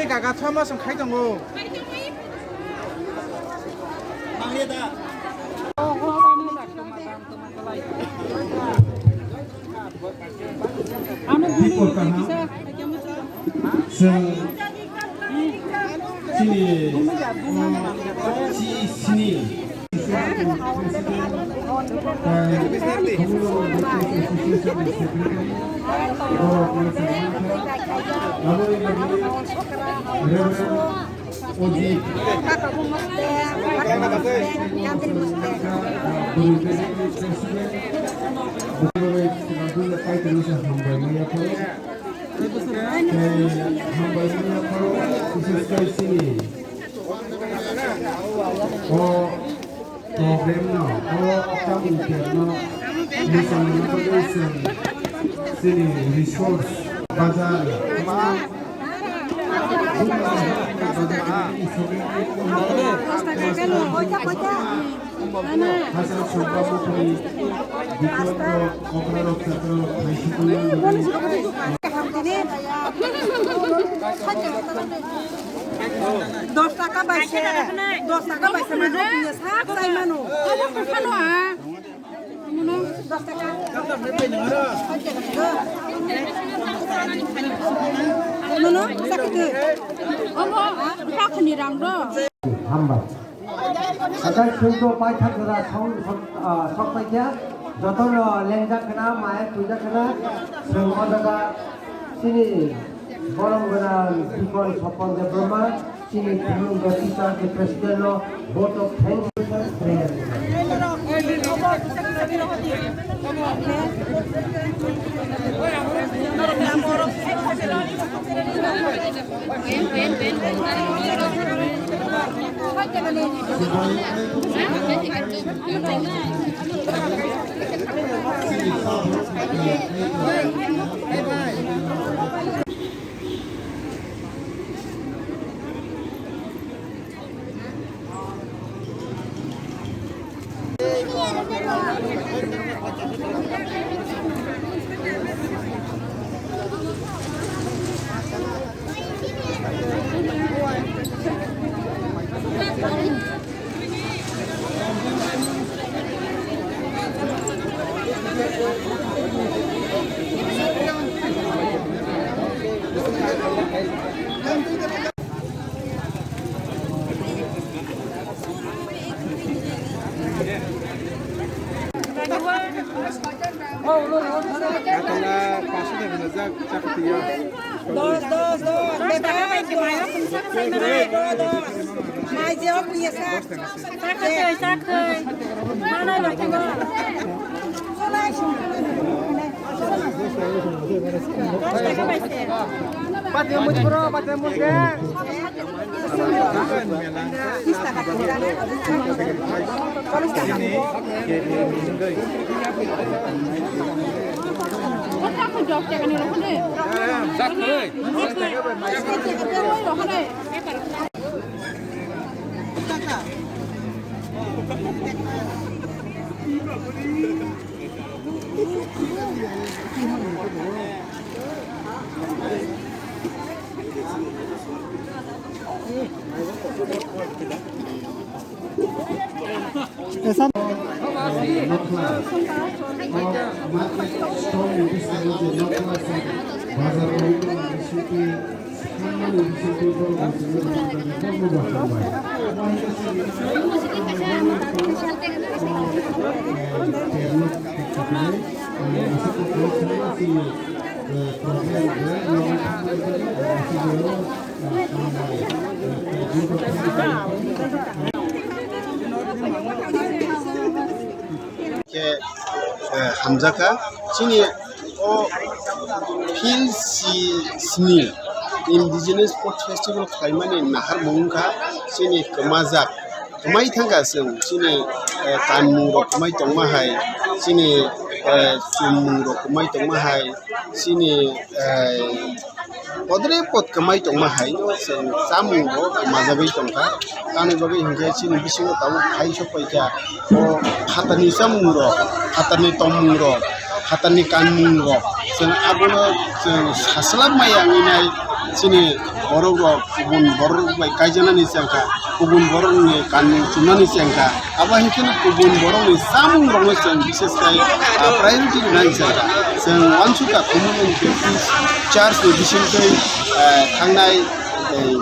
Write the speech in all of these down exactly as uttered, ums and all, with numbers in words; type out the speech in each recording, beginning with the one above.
Gaga thoma song khai tongo. Chwng chini, uh, chi sini. Ojit. Hambai maya pharo, bises khai chini o problem no, o chamung no, mwchang no bagwi chwng chini resource bazar. Dos taka bai se, dos taka bai se, mano punya sak sai mano. Dos taka. Nono, sakit. Omo, sakni rang do. Hambai. Atai chwngno paithak jora song, song, ah, sok paikha. Jotono lengjak khna, mayek twijak khna. Chwng o jaga chini borom gwnang Bikon Sopon Debbarma, chini Khulumba Teacher the President no vote of thanks prayer. Dos, dos, dos. Dos taka bai se mairok kung sak sai mano. Dos, dos. Mai je o kung ya sak. Sak khai, sak khai. Mana lo kung. Dos taka bai se. Pati mujhe bro, pati mujhe. Khe, eh, hamjakha. Chini o Phil si sini Indigenous Folk Festival khlaimani naharmung wngkha chini kwmajak. Kwmai thangkha chwng chini, eh, kanmung rok kwmai tongma hai, chini, eh, chumung rok kwmai tongma hai, chini, eh, podre pod kwmai tongma hai no chwng chamung bo kwmajagwi tongkha. Tamoni bagwi hinkhe chini bisingo tabuk khai sokpaikha o phatarni chamung rok, phatarni tongmung rok, Phatarni kanmung rok chwng abono chwng saslap maya wngwi nai chini borok rok kubun borok bai kaijaknani chwngkha, kubun borok ni kanmung chumnani chwngkha, abo hai kheno kubun borok ni chamung rok no chwng bises khai, ah, priority rwnani chwngkha. Chwng wansukha Khumulwng Baptist Church ni bisingtwi, ah, thangnai, eh,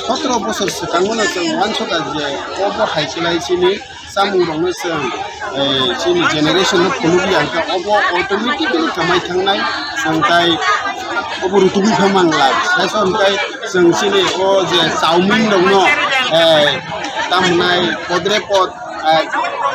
sotro bosor swkango no chwng wansukha je obo hai khlai chini chamung rokno chwng, eh, chini generation no phunukya hwnkhe obo automatically kwmai thangnai, chwng tai obo rutugwi pha manglak. Saiso hwnkhe chwng chini o je chowmin rokno, eh, tamnai podre pod, eh,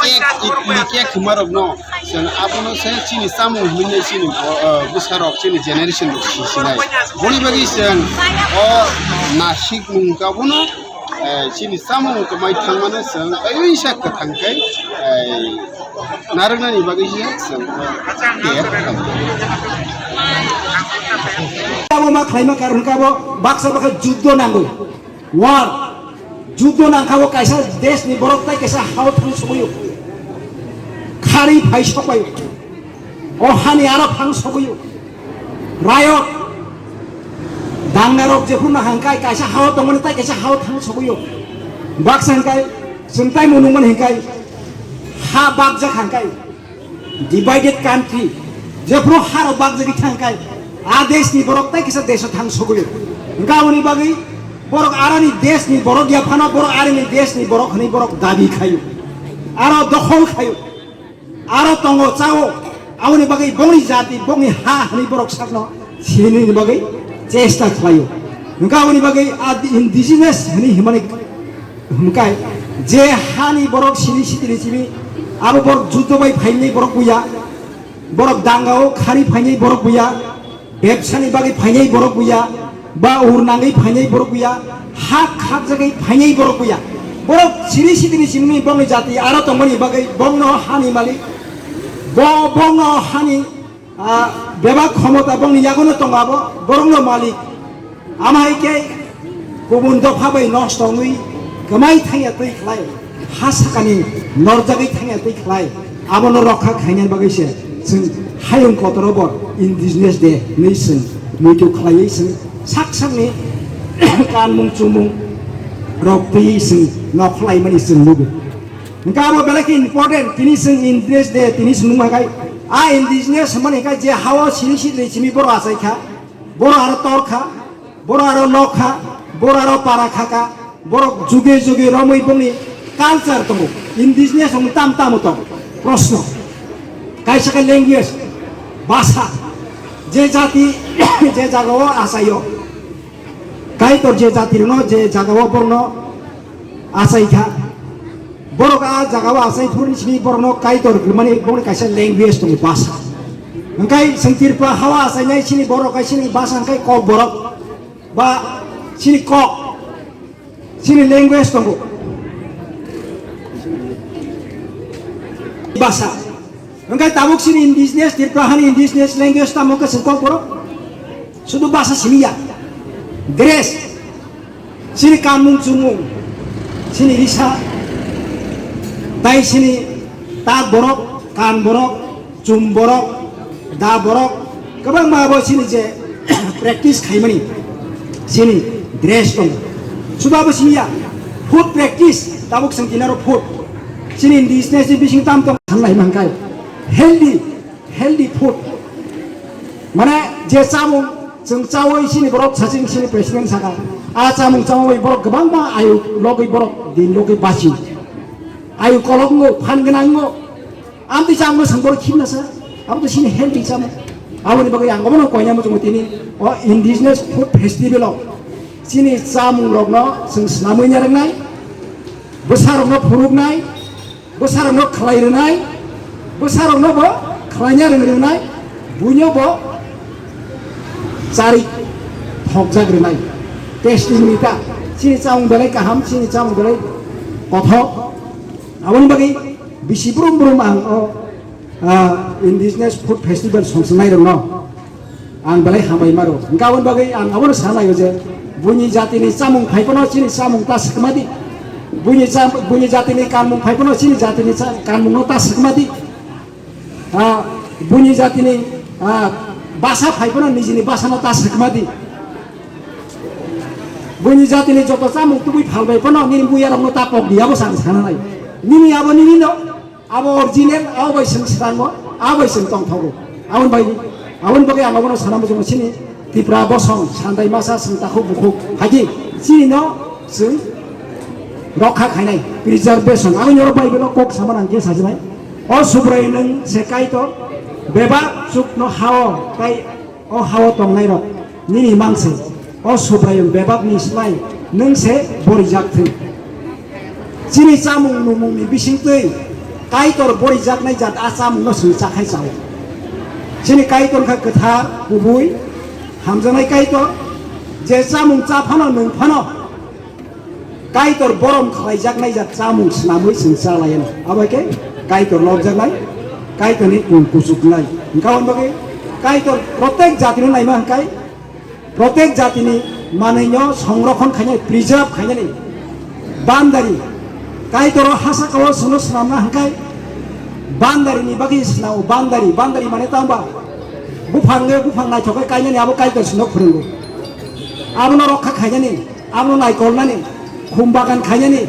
cake, idli, cake hwnma rokno chwng abono se chini chamung hinwi chini bo-, eh, bwsarok chini generation rok sisinai. Boni bagwi chwng o nasik mung abono eh, chini chamung kwmai thangmano chwng taiwi sa kwthang khe, eh, narwknani bagwi se chwng tiyar khlai. Abo ma khlaima karon khe abo baksa baksa juddo nango. War. Juddo nangkha bo kaisa desh ni borok tai kaisa hao thang sogwi o. Khari phai sokbai o. O hani aro phang sogwi o. Riot. Dangnarok jephuru no hangkai kaisa hao tongmani tai kaisa hao thang sogwi o. Baksa hangkai chwng tai munung mani hangkai ha bakjak hangkai. Divided country. Jephuru harok bakjagwi thangkai a desh ni borok tai kaisa desh o thang sogwi o. Hwnkha aboni bagwi borok aroni desh ni borok ya phano borok aroni desh ni borok hwnwi borok dabi khaio. Aro dokhol khaio. Aro tongo chao, aboni bagwi bongni jati, bongni ha hwnwi borok sakno sinini bagwi chesta khlaio. Hwnkha aboni bagwi a indigenous hwnwi himani hwnkha je hani borok sini sitini simi, abo borok juddo bai phainai borok buya, borok dangao khari phainai borok buya, bebsani bagwi phainai borok buya, ba ur nangwi phainai borok buya, hak khakjagwi phainai borok buya. Borok siri sitini simni bongni jati aro tongmani bagwi bongno hani malik, bo bongno hani, ah, bebak khomota bongni yagono tongo abo, borokno malik. Ama hai khe kubun dopha bai nosto wngwi kwmai thangya twi khlai, ha sakani norjagwi thangya twi khlai, abono rokha khainani bagwi se chwng hayung kotoro bo Indigenous Day hwnwi chwng muitu khlaiwi chwng sak sakni kanmung chumung rok twi chwng nok khlaimani chwng nugo. Hwnkhe abo belai khe important, tini chwng Indigenous Day tini chwng nungma khai a Indigenous hwnmani khai je hao sini sitri simi borok achai kha, borok aro tor kha, borok aro nok kha, borok aro para kha ka, borok juge juge romwi bongni culture tongo. Indigenous wng tam tamo tong? Proshno. Kaisa khe language, bhasha. Je jati, je jagao achaio. Kaitor je jati rwno, je jagao borokno achai kha. Borok a jagao achai phuruni simi borokno Kaitor rwmani bongni kaisa language tongo, bhasha. Hwnkhe chwng Tripura hao achainai chini borok hai chini bhasha hwnkhe Kokborok ba chini Kok, chini language tongo. Bhasha. Hwnkhe tabuk chini indigenous, Tripura hani indigenous language tamo khe chwng Kokborok? Sudu bhasha simiya. Dress. Chini kanmung chumung, chini risa, tai chini tak borok, kan borok, chum borok, da borok, kwbangma abo chini je practice khaimani chini dress tongo. Sudu abo simiya, food practice, tabuk chwng kinaro food. Chini indigenous ni bising tam tong sanlai mankai. Healthy, healthy food. Mane je chamung chwng chawi chini borok saching chini president saka. A chamung chawi borok kwbangma ayu logwi borok din logwi bachio. Ayu kolok ngo, phan gwnang ngo. Amtwi chamung no chwng borok khimna sa. Abo to chini healthy chamung. Aboni bagwi ang obono koina muchungo tini o Indigenous Food Festival o chini chamung rokno chwng swnamwi narwknai, bwsarokno phunuknai, bwsarokno khlai rwnai, bwsarokno bo khlaina rwng rwnai, buino bo chari thokjak rwnai. Testing ni ta, chini chamung belai kaham, chini chamung belai kothok. Aboni bagwi bisi brum brum ang o, ah, Indigenous Food Festival songsanai rokno ang belai hambai maro. Hwnkhe aboni bagwi ang abono sa laio je, buini jatini chamung phai phano chini chamung ta swkma di. Buini cha-, buini jatini kanmung phai phano chini jatini cha-, kanmungno ta swkma di. Ah, Buini jatini, ah, basa phai phano nijini basano ta swkma di. Buini jatini joto chamung tubui phalbai phano nini buyarokno ta pok di, abo sa-, sana nai. Nini abo nini no, abo original, abo bai chwng swrango, abo bai chwng tongthogo. Aboni bai, aboni bagwi ang abono sana muchungo chini Tipra bosong sandai masa chwng takhuk bukhuk haikhe chini no chwng rokha khainai, preservation. Ang norok bai beno kok sama nang khe sajinai. O Subrai nwng se Kaitor, bebak chukno hao, tai o hao tongnai rok nini mang se. O Subrai nwng bebak ni slai nwng se borijak thung. Chini chamung numung ni bisingtwi Kaitor borijaknai jat a chamung no chwng chakhai chao. Chini Kaitor kha kwthar, kubui, hamjaknai Kaitor. Je chamung cha phano nwng phano Kaitor borom khlaijaknai jat chamung swnamwi chwng cha lai anw. Abo hai khe Kaitor lobjaknai, Kaitorni kung kuchuknai. Hwnkha hwn bagwi Kaitor protek jatino naima hwnkhe, protek jatini manwino songrokhon khainai, preserve khainani bandari. Kaitor o ha saka o chwngno swnamna hwnkhe bandarini bagwi swnamo, bandari. Bandari mane tamo ba? Buphang le buphang naithok khe kainani abo Kaitor chwngno phwrwngo. Abono rokha khainani. Abo naikolnani, khum bagan khainani,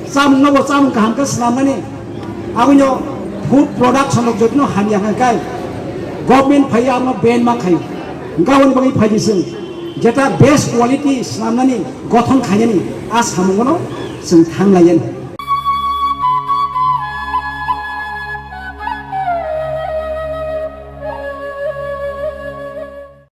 chamungno bo chamung kaham khe swnamnani, abono food production rok jotono hamya hwnkhai government phaiwi abono ban ma khaio. Hwnkhe aboni bagwi phaidi chwng jeta best quality swnamnani, gothon khainani a samungono chwng thang lai yani.